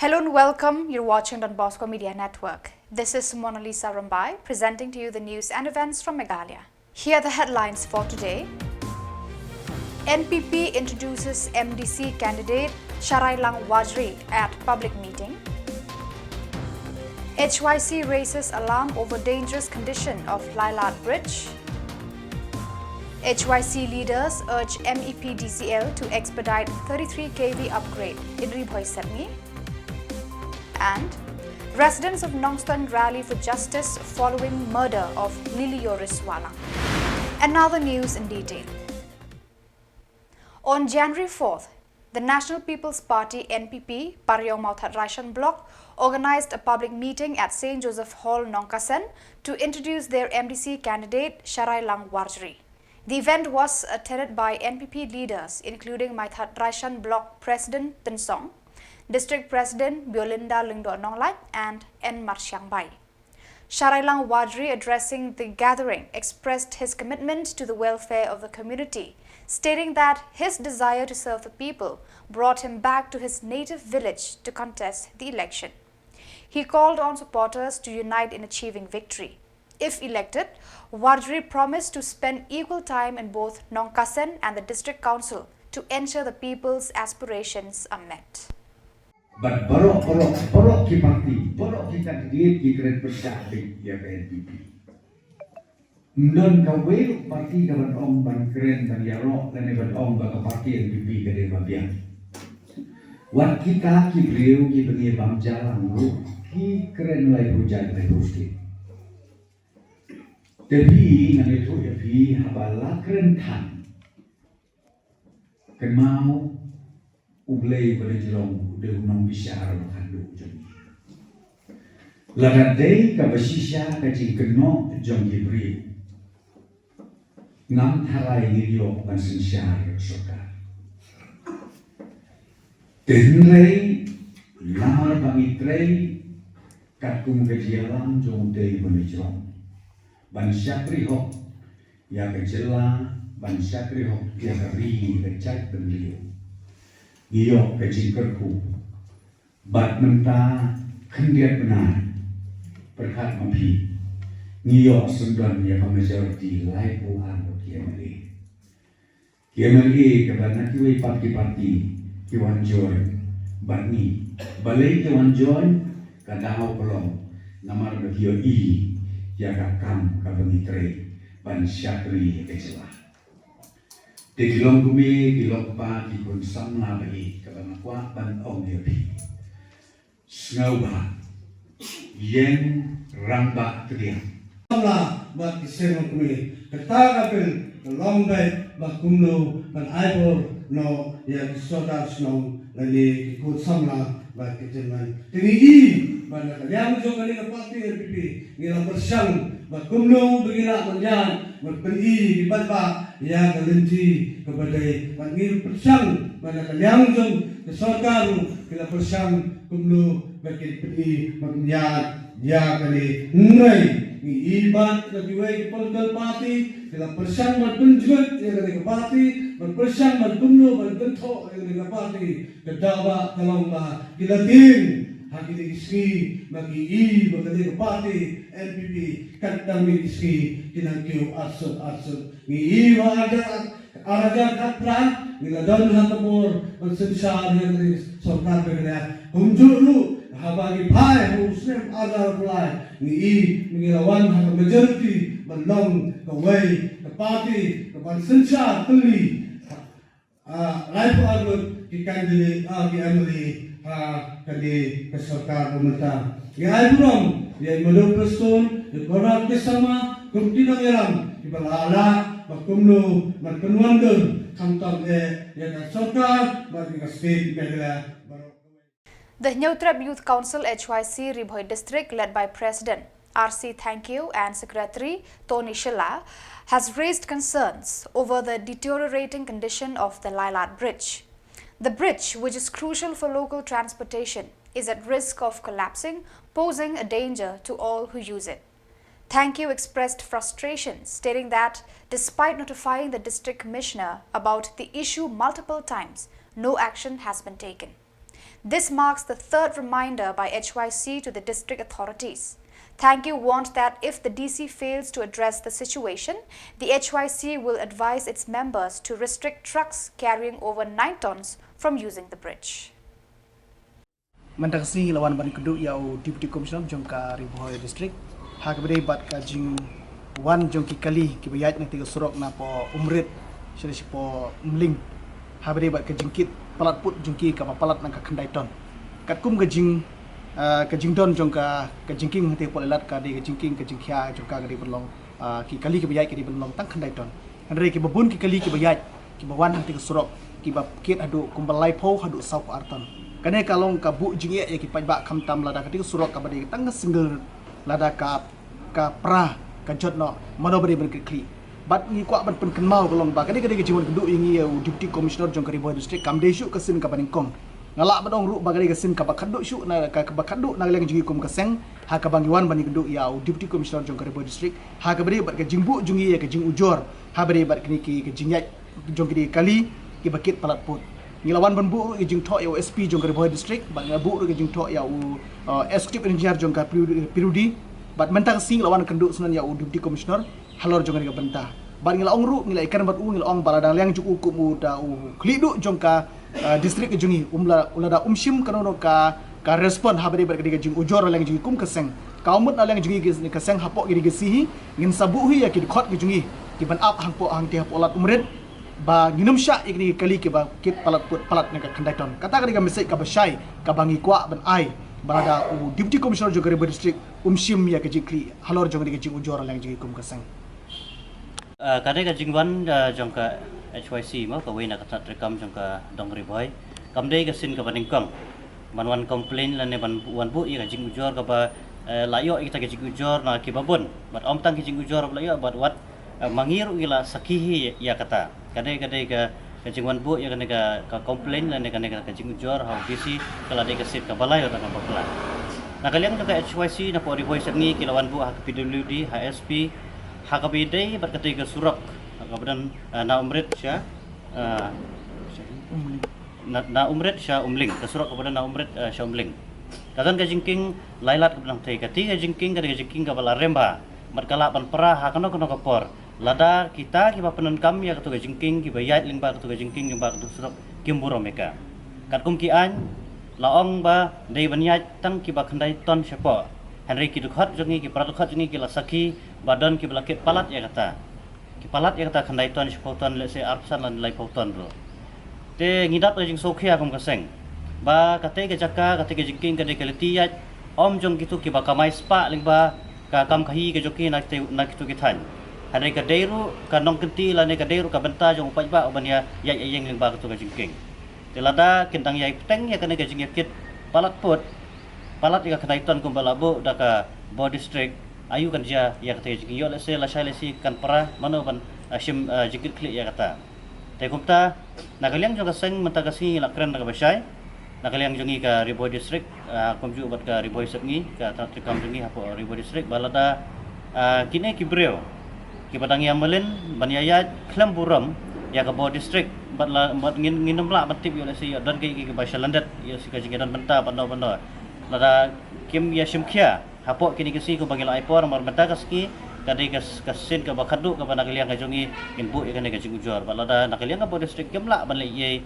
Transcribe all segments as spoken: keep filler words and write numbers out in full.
Hello and welcome. You're watching Don Bosco Media Network. This is Mona Lisa Rumbai presenting to you the news and events from Meghalaya. Here are the headlines for today. N P P introduces M D C candidate Sharailang Warjri at public meeting. H Y C raises alarm over dangerous condition of Lailat Bridge. H Y C leaders urge M E P D C L to expedite thirty-three K V upgrade in Ri Bhoi Sepngi. And residents of Nongstoiñ rally for justice following murder of Lily Yoris Walang. And now the news in detail. On January fourth, the National People's Party, N P P, Pariong Mawthadraishan Block organized a public meeting at Saint Joseph Hall, Nongkasen, to introduce their M D C candidate, Sharailang Warjri. The event was attended by N P P leaders, including Mawthadraishan Block President Tynsong, District President Biolinda Lyngdoh Nonglait, and N Marsiang Bai. Sharailang Warjri, addressing the gathering, expressed his commitment to the welfare of the community, stating that his desire to serve the people brought him back to his native village to contest the election. He called on supporters to unite in achieving victory. If elected, Warjri promised to spend equal time in both Nongkasen and the District Council to ensure the people's aspirations are met. Bad baroh, baroh, baroh ki parti, baroh ki candidate ki kren pyrshah beit ïa ka N P P. Ym don kawei parti ka ban ong ban kren ban ïaroh lane ban ong ba ka parti N P P ka dei ba biang. Wat kita ki briew ki ba ngi bam jalan ruh ki kren laiphew jait laiphew stet. Te phi, ngan ïathuh ïa phi, haba la kren than, kynmaw U Blei ba la jrong u dei u nongbishar ba khatduh jong ngi. Lada dei kaba shisha ka jingkynnoh jong ki briew, ngam tharai ngin ïoh ban synshar ïa ka sorkar. Te hynrei namar ba ngi trei katkum ka jingïalam jong U Blei ba la jrong ban shakri hok ïa ka jylla, ban shakri hok ïa ka ri, ïa ka jaitbynriew, ngi ïoh ka jingkyrkhu. Bad mynta khyndiat bnai, pyrkhat ma phi, ngi ïoh syndon ïa ka majority laiphew ar ngut ki M L A. Ki M L A kiba na kiwei pat ki parti ki wan join bad ngi. Balei ki wan join? Ka daw ka long namar ba ki ïohi ïa ka kam kaba ngi trei ban shakri ïa ka jylla. Te ki long kmie, ki long kpa, ki khun samla ba ïeit, kaba nga kwah ban ong ïa phi, sngewbha ïeng rangbah pdiang. Samla bad ki seng kmie, kata ka pyn ka long beit ba kumno ban ai bor noh ïa ki sordar shnong lane ki khun samla bad ki tymmen. Te ngi i ba na ka liang jong kane ka parti N P P ngi la pyrshang ba kumno ba ngi lah ban ïaid ban pyni ki paidbah ïa ka lynti kaba dei, bad ngi pyrshang ba na ka liang jong ka sorkar ruh ki la pyrshang kumno ba kin pyni ban ïaid ïa kane. Hynrei ngi i bad na kiwei ki political party ki la pyrshang ban pynjngut ïa kane ka party, ban pyrshang ban kumno ban kynthoh ïa kane ka party. Ka daw ba ka long ba ki la tieng ha kine ki sngi ba ki i ba kane ka party N P P katba kine ki sngi ki nang kiew arsut arsut. Ngi i ba arhajar arhajar khatphra ngi la don ha ka bor ban synshar ïa kane ka sorkar ba ka la kumjuh ruh haba ngi phai ha u snem arhajar arphew lai ngi i ngi la wan ha ka majority ban long kawei ka party ka ban synshar tylli Ah, laiphew ar ngut ki candidate, ah, ki M L A, ah, kane ka sorkar ba mynta. Ngi ai burom ïa i Madhav Prestone, ïa i Conrad K Sangma, kum ki nongïalam kiba la lah ba kumno ban pynwandur khamtam eh ïa ka sorkar bad ïa ka state Meghalaya baroh. The Hynñiewtrep Youth Council H Y C Ri Bhoi District, led by President R C Thangkhiew and Secretary Tony Shylla, has raised concerns over the deteriorating condition of the Lailat Bridge. The bridge, which is crucial for local transportation, is at risk of collapsing, posing a danger to all who use it. Thangkhiew expressed frustration, stating that despite notifying the district commissioner about the issue multiple times, no action has been taken. This marks the third reminder by H Y C to the district authorities. Thangkhiew warned that if the D C fails to address the situation, the H Y C will advise its members to restrict trucks carrying over nine tons from using the bridge. Mynta ka sngi la wan ban kynduh ïa u Deputy Commissioner jong ka Ri Bhoi District ha kaba ïadei bad ka jingwan jong ki kali kiba ïaid na kata ka surok napoh Umrit sha sha poh Umling, ha kaba ïadei bad ka jingkit palat put jong ki kaba palat na ka khyndai ton. Katkum ka jing, ah, ka jingdon jong ka, ka jingkieng hangtei hapoh Laitlad ka dei ka jingkieng, ka jingkhia jong ka ka dei ban long, ah, ki kali kiba ïaid ka dei ban long tang khyndai ton. Hynrei kiba bun ki kali kiba ïaid, kiba wan hangtei ka surok, kiba kit haduh kumba laiphew haduh sawphew ar ton. Kane ka long ka buh jingeh ïa ki paidbah, khamtam lada katei ka surok kaba dei tang ka single, lada ka, ka pra ka jot noh, mano ba dei ban kit khlieh. Bad ngi kwah ban pynkynmaw ka long ba kane ka dei ka jingwan kynduh ïa ngi ïa u Deputy Commissioner jong ka Ri Bhoi District, kam dei shuh ka sien kaba nyngkong. Nga lah ban ong ruh ba ka dei ka sien kaba khatduh shuh na ka, kaba khatduh na ka liang jong ngi kum ka seng, ha kaba ngi wan ban ïakynduh ïa u Deputy Commissioner jong ka Ri Bhoi District ha kaba ïadei bad ka jingbuh jong ngi ïa ka jingujor ha kaba ïadei bad kine ki, ka jingïaid jong kine ki kali kiba kit palat put. Ngi la wan ban buh ruh ïa ka jingthoh ïa u S P jong ka Ri Bhoi District, bad ngi la buh ruh ïa ka jingthoh ïa u, uh, Executive Engineer jong ka P W D, P W D. Bad mynta ka sngi ngi la wan kynduh sngewbha ïa u Deputy Commissioner halor jong kane ka bynta. Bad ngi la ong ruh, ngi la ïakren bad u, ngi la ong ba la dang liang jong u kum u da u khlieh duh jong ka, ah, district jong ngi, um la, u la da um shim kano kano ka, ka respond ha kaba ïadei bad ka dei ka jingujor na liang jong ngi kum ka seng. Ka mut na liang jong ngi ka seng hapoh kine ki sngi hi ngin sa buh hi ïa ki dkhot ki jong ngi kiban ap hangpoh hangtei hapoh Lad Umrit ba ngin ym shah ïa kine ki kali kiba kit palat put palat na ka khyndai ton. Kata ka dei ka message kaba shai kaba ngi kwah ban ai ba la da u Deputy Commissioner jong ka Ri Bhoi District um shim ïa ka jingkhlieh halor jong kane ka jingujor na liang jong ngi kum ka seng. Ah, ka dei ka jingwan, ah, jong ka H Y C mo, kawei na ka tnat treikam jong ka dong Ri Bhoi. Kam dei ka sien kaba nyngkong ban wan complain lane ban wan buh ïa ka jingujor kaba, eh, la ïoh ïa kita ka jingujor na kiba bun. Bad ym tang ki jingujor ba la ïoh, bad wat, eh, ma ngi ruh ngi la sakhi hi ïa kata. Ka dei, ka dei ka, ka jingwan buh ïa kane ka, ka complain lane kane ka, ka jingujor ha u D C ka la dei ka sien kaba lai ruh na ka bakla. Na ka liang jong ka H Y C napoh Ri Bhoi Sepngi ki la wan buh ha ka P W D, ha S P, ha kaba ïadei bad katei ka surok, ha kaba don, ah, na Umrit sha, ah, na, na Umrit sha Umling, ka surok kaba don na Umrit, ah, sha Umling. Ka don ka jingkieng Laitlad kaba don hangtei, katei ka jingkieng, katei ka jingkieng kaba la rem bha, bad ka lah ban pra ha kano kano ka por. Lada kita kiba pyndonkam ïa kato ka jingkieng, kiba ïaid lyngba kato ka jingkieng, lyngba kato ka surok, kim burom ïa ka. Katkum ki aiñ la ong ba dei ban ïaid tang kiba khyndai ton shapoh. Hynrei ki dkhot jong ngi, ki para dkhot jong ngi ki la sakhi ba don kiba la kit palat ïa kata. Ki palat ïa kata khyndai ton, shiphew ton, lehse arphew san lane laiphew ton ruh. Te ngi dap ka jingsngewkhia kum ka seng ba katei ka jaka, katei ka jingkieng ka dei ka lynti ïaid ym jong kito kiba kamai spah lyngba ka kam khaïi ka jong ki na kitei, na kito ki thaiñ. Hynrei ka dei ruh ka nongkynti lane ka dei ruh ka bynta jong u paidbah uban ïa ïaid ïa ïeng lyngba kato ka jingkieng. Te lada kin dang ïai bteng ïa kane ka jingïakit palat put, palat ïa ka khyndai ton kumba la buh da ka Bhoi District, aïu kan jia ïa kata ka jingïoh, lehse lashai lashai kan pra, mano ban, ah, shim, ah, jingkit khlieh ïa kata. Te kumta na ka liang jong ka seng mynta ka sngi la kren da kaba shai. Na ka liang jong ngi ka Ri Bhoi District, ah, kumjuh bad ka Ri Bhoi Sepngi, ka tnat treikam jong ngi hapoh Ri Bhoi District, ba lada, ah, kine ki briew kiba dang ïa mlien ban ïa ïaid khlem burom ïa ka Bhoi District, bad la, bad ngin, ngin ym lah ban tip ïoh lehse ïoh don ki, ki, kiba sha lyndet ïoh shi ka jingïadon bynta bad no bad no. Lada kim ïa shim khia hapoh kine ki sngi kumba ngi la ai por, namar mynta ka sngi ka dei ka, ka sien kaba khatduh kaba na ka liang ka jong ngi ngin buh ïa kane ka jingujor. Bad lada na ka liang ka Bhoi District kim lah ban leh ei ei,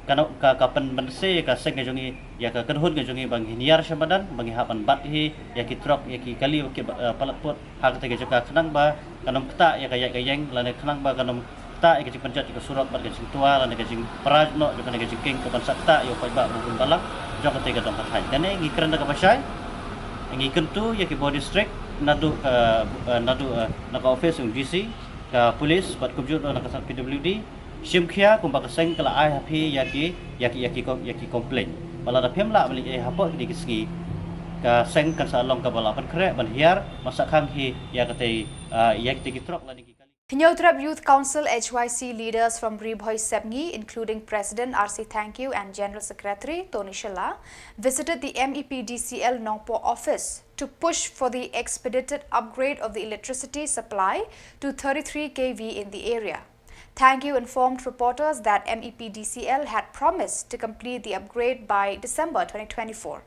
ka, ka, ka pynbynse ka seng ka jong ngi ïa ka kynhun ka jong ngi ba ngin hiar sha madan, ba ngi hap ban bat hi ïa ki trok, ïa ki kali ba ki, eh, palat put ha katei ka jaka khnang ba kan ym ktah ïa ka ïaid ka ïeng lane khnang ba kan ym ktah ïa ka jingpynjot ïa ka surok bad ka jingtwa lane ka jingpra noh jong kane ka jingkieng, ka ban sa ktah ïa u paidbah ba bun balang jong katei ka dong ka thaiñ. Kane ngi kren da kaba shai, ngi kyntu ïa ki Bhoi District naduh ka, eh, naduh, eh, na ka office jong D C, ka police bad kumjuh na ka P W D, shim khia kumba ka seng ka la ai ha phi ïa ki, ïa ki, ïa ki kom-, ïa ki complain. Ba lada phim lah ban leh ei ei hapoh kine ki sngi, ka seng kan sa long kaba la pynkhreh ban hiar, ban sa khang hi ïa katei, ah, ïa katei ki trok lane ki kali. Hynñiewtrep Youth Council, H Y C, leaders from Ri Bhoi Sepngi, including President R C Thangkhiew and General Secretary Tony Shylla, visited the M E P D C L Nongpoh office to push for the expedited upgrade of the electricity supply to thirty-three K V in the area. Thank You informed reporters that M E P D C L had promised to complete the upgrade by December twenty twenty-four.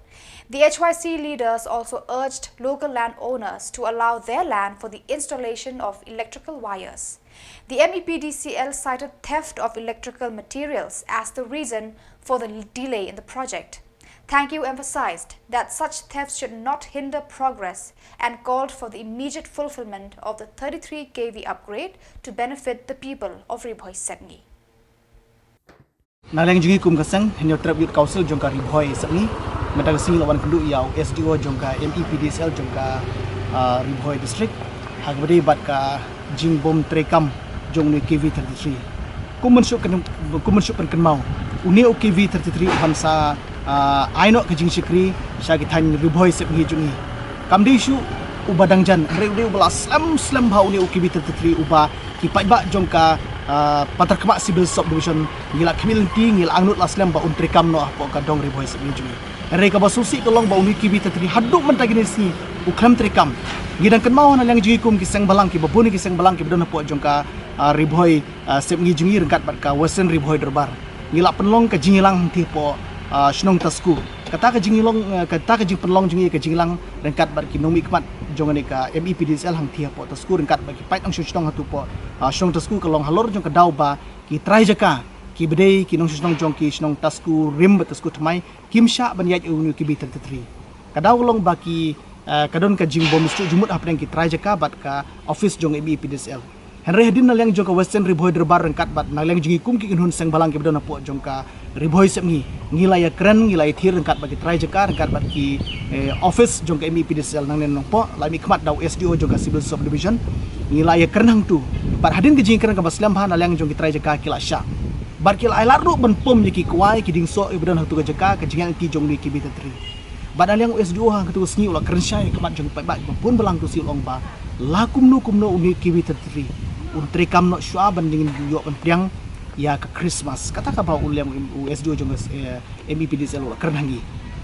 The H Y C leaders also urged local landowners to allow their land for the installation of electrical wires. The M E P D C L cited theft of electrical materials as the reason for the delay in the project. Thank You emphasized that such thefts should not hinder progress and called for the immediate fulfillment of the thirty-three K V upgrade to benefit the people of Ri Bhoi Sepngi. Na liang jong ngi kum ka seng, Hynñiewtrep Youth Council jong ka Ri Bhoi Sepngi, mynta ka sngi la wan kynduh ïa u S D O jong ka M E P D C L jong ka, ah, Ri Bhoi District, ha kaba ïadei bad ka jingbym treikam jong une u K V thirty-three. Kum ban shu kyn-, kum ban shu pynkynmaw, une u K V thirty-three u ban sa, ah, ai noh ka jingshakri sha ki thaiñ Ri Bhoi Sepngi jong ngi. Kam dei shuh uba dang jan, hynrei u dei uba la slem slem bha une u K V thirty-three uba ki paidbah jong ka, ah, Patharkhmah Civil Subdivision ngi la khmih lynti, ngi la angnud la slem ba un treikam noh hapoh ka dong Ri Bhoi Sepngi jong ngi. Hynrei kaba sngewsih ka long ba une u K V thirty-three haduh mynta kine ki sngi u khlem treikam. Ngi dang kynmaw na liang jong ngi kum ki seng balang, kiba bun ki seng balang kiba don hapoh jong ka, ah, Ri Bhoi, ah, Sepngi jong ngi ryngkat bad ka Western Ri Bhoi Dorbar, ngi la pynlong ka jingïalang hangtei hapoh, ah, shnong Tasku. Kata ka jingïalang, ah, kata ka jingpynlong jong ngi ka jingïalang ryngkat bad ki nongmihkhmat jong kane ka M E P D C L hangtei hapoh Tasku ryngkat bad ki paid nongshong shnong hato hapoh, ah, shnong Tasku ka long halor jong ka daw ba ki trai jaka kiba dei ki nongshong shnong jong ki shnong Tasku Rim bad Tasku Thymmai kim shah ban ïaid ïa une u K V thirty-three. Ka daw ka long ba ki, eh, ka don ka jingbym sngewthuh jingmut hapdeng ki trai jaka bad ka office jong M E P D C L. Hynrei hadien na liang jong ka Western Ri Bhoi Dorbar ryngkat bad na liang jong ngi kum ki kynhun seng balang kiba don hapoh jong ka Ri Bhoi Sepngi, ngi la ïakren, ngi la ïathir ryngkat bad ki trai jaka, ryngkat bad ki, eh, office jong ka M E P D C L nangne na Nongpoh, la mihkhmat da u S D O jong ka Civil Subdivision. Ngi la ïakren hangto. Bad hadien ka jingkren kaba slem bha na liang jong ki trai jaka ki la shah. Bad ki la ai lad ruh ban pom ïa ki kwai ki diengsoh kiba don hangto ka jaka, ka jingïaid lynti jong une u K V thirty-three. Bad na liang u S D O ha kato ka sngi u la kren shai ha khmat jong ki paidbah kiba bun balang, to sngewthuh u ong ba la kumno kumno une u K V thirty-three un treikam noh shuwa ban dang ïoh ban pdiang ïa ka Christmas. Kata kaba u liang u S D O jong ka, eh, M E P D C L u la kren ha ngi.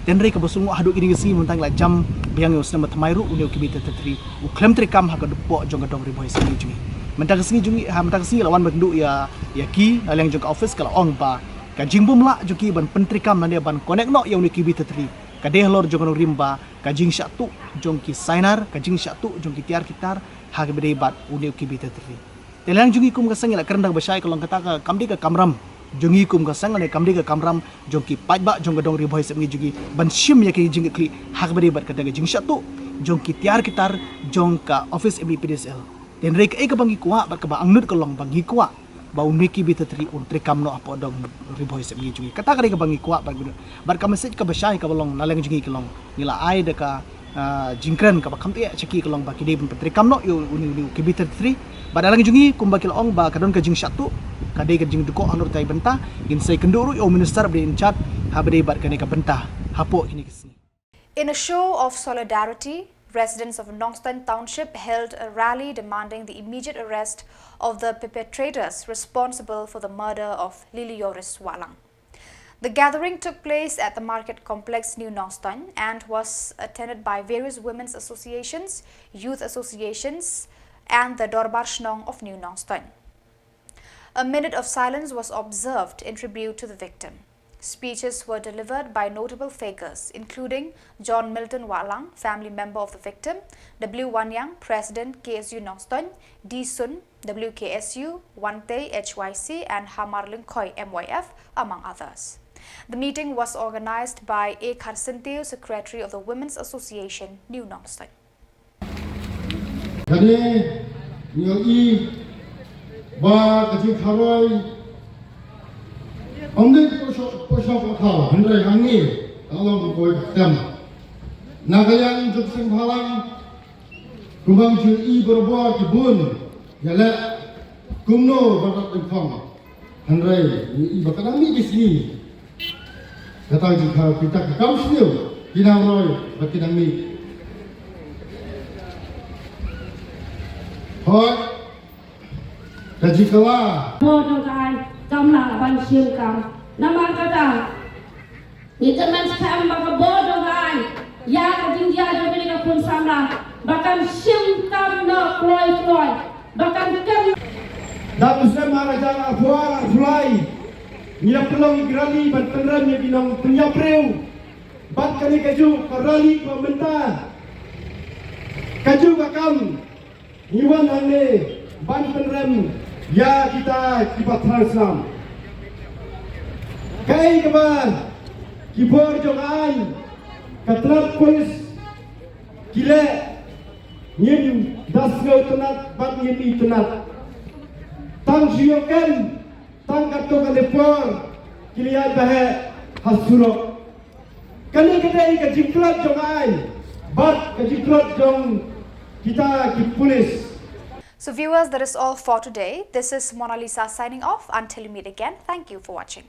Hynrei kaba sngewsih haduh kine ki sngi mynta ngi la jam biang ïa u snem ba thymmai ruh une u K V thirty-three u khlem treikam ha ka dong jong ka dong Ri Bhoi Sepngi jong ngi. Mynta ka sngi jong ngi, ha mynta ka sngi la wan ban kynduh ïa, ïa ki na liang jong ka office ka la ong ba ka jingbymlah jong ki ban pyntreikam lane ban connect noh ïa une u K V thirty-three ka dei halor jong ka nongrim ba ka jingshah tuh jong ki sainar, ka jingshah tuh jong ki tiar ki tar ha kaba ïadei bad une u K V thirty-three. Te na liang jong ngi kum ka seng ngi la kren da kaba shai ka long kata ka kam dei ka kamram jong ngi kum ka seng lane kam dei ka kamram jong ki paidbah jong ka dong Ri Bhoi Sepngi jong ngi ban shim ïa ka jingkitkhlieh ha kaba ïadei bad kata ka jingshah tuh jong ki tiar ki tar jong ka office M E P D C L. Te hynrei kaei kaba ngi kwah bad kaba angnud ka long ba ngi kwah ba une u K V thirty-three un treikam noh hapoh dong Ri Bhoi Sepngi jong ngi. Kata ka dei kaba ngi kwah bad, bad ka message kaba shai kaba long na liang jong ngi ka long ngi la ai da ka, ah, jingkren kaba kham tyngeh sha ki ka long ba ki dei ban pyntreikam noh ïa une, une u K V thirty-three. Bad na liang jong ngi kumba ki la ong ba ka don ka jingshah tuh ka dei ka jingdukok halor kata ka bynta, ngin sa ïakynduh ruh ïa u minister ba dei in charge ha kaba ïadei bad kane ka bynta hapoh kine ki sngi. In a show of solidarity, residents of Nongstoin Township held a rally demanding the immediate arrest of the perpetrators responsible for the murder of Lilioris Wahlang. The gathering took place at the market complex, New Nongstoin, and was attended by various women's associations, youth associations, and the Dorbar Shnong of New Nongstoin. A minute of silence was observed in tribute to the victim. Speeches were delivered by notable figures, including John Milton Wahlang, family member of the victim, W Wanniang, President, K S U Nongstoin, D Sun, W K S U, Wante, H Y C, and Hamar Lyngkhoi, M Y F, among others. The meeting was organized by A Kharsyntiew, Secretary of the Women's Association, New Nongstoin. Kane ngi ïohi ba ka jingkharoi ym dei ka poisa, poisa ka thaw, hynrei hangne ka long ka kawei ka ktem. Na ka liang jong ka seng bhalang, kumba ngi ju ïohi barabor ki bun ïaleh kumno ban rat lyngkhong. Hynrei ngi ïohi ba ka dang mih ki sngi, kata ka jingkha, kita ki kam sniew ki nang roi bad ki nang mih. Hooid, ka jingkylla. Bor jong ka aiñ kam lah ban shim kam. Namar kata ngi kyrmen skhem ba ka bor jong ka aiñ ïa ka jingjia jong kane ka khun samla ba kan shim kam noh kloi kloi, ba kan kem. Dang u snem ar hajar arphew ar arphew lai, ngi la pynlong ïa ki rally ban pynrem ïa ki nongpynïap briew. Bad kane kajuh ka rally kaba mynta, kajuh ka kam, ngi wan hangne ban pynrem ïa kita kiba thrang slem. Kaei kaba ki bor jong ka aiñ, ka tnat pulit ki leh, ngim da sngewtynnat bad ngim itynnat. Tang shu ïoh kem, tang katto katne por ki la ïaid beit ha surok. Kane ka dei ka jingtlot jong ka aiñ bad ka jingtlot jong kita ki pulit. So viewers, that is all for today. This is Mona Lisa signing off. Until we meet again, thank you for watching.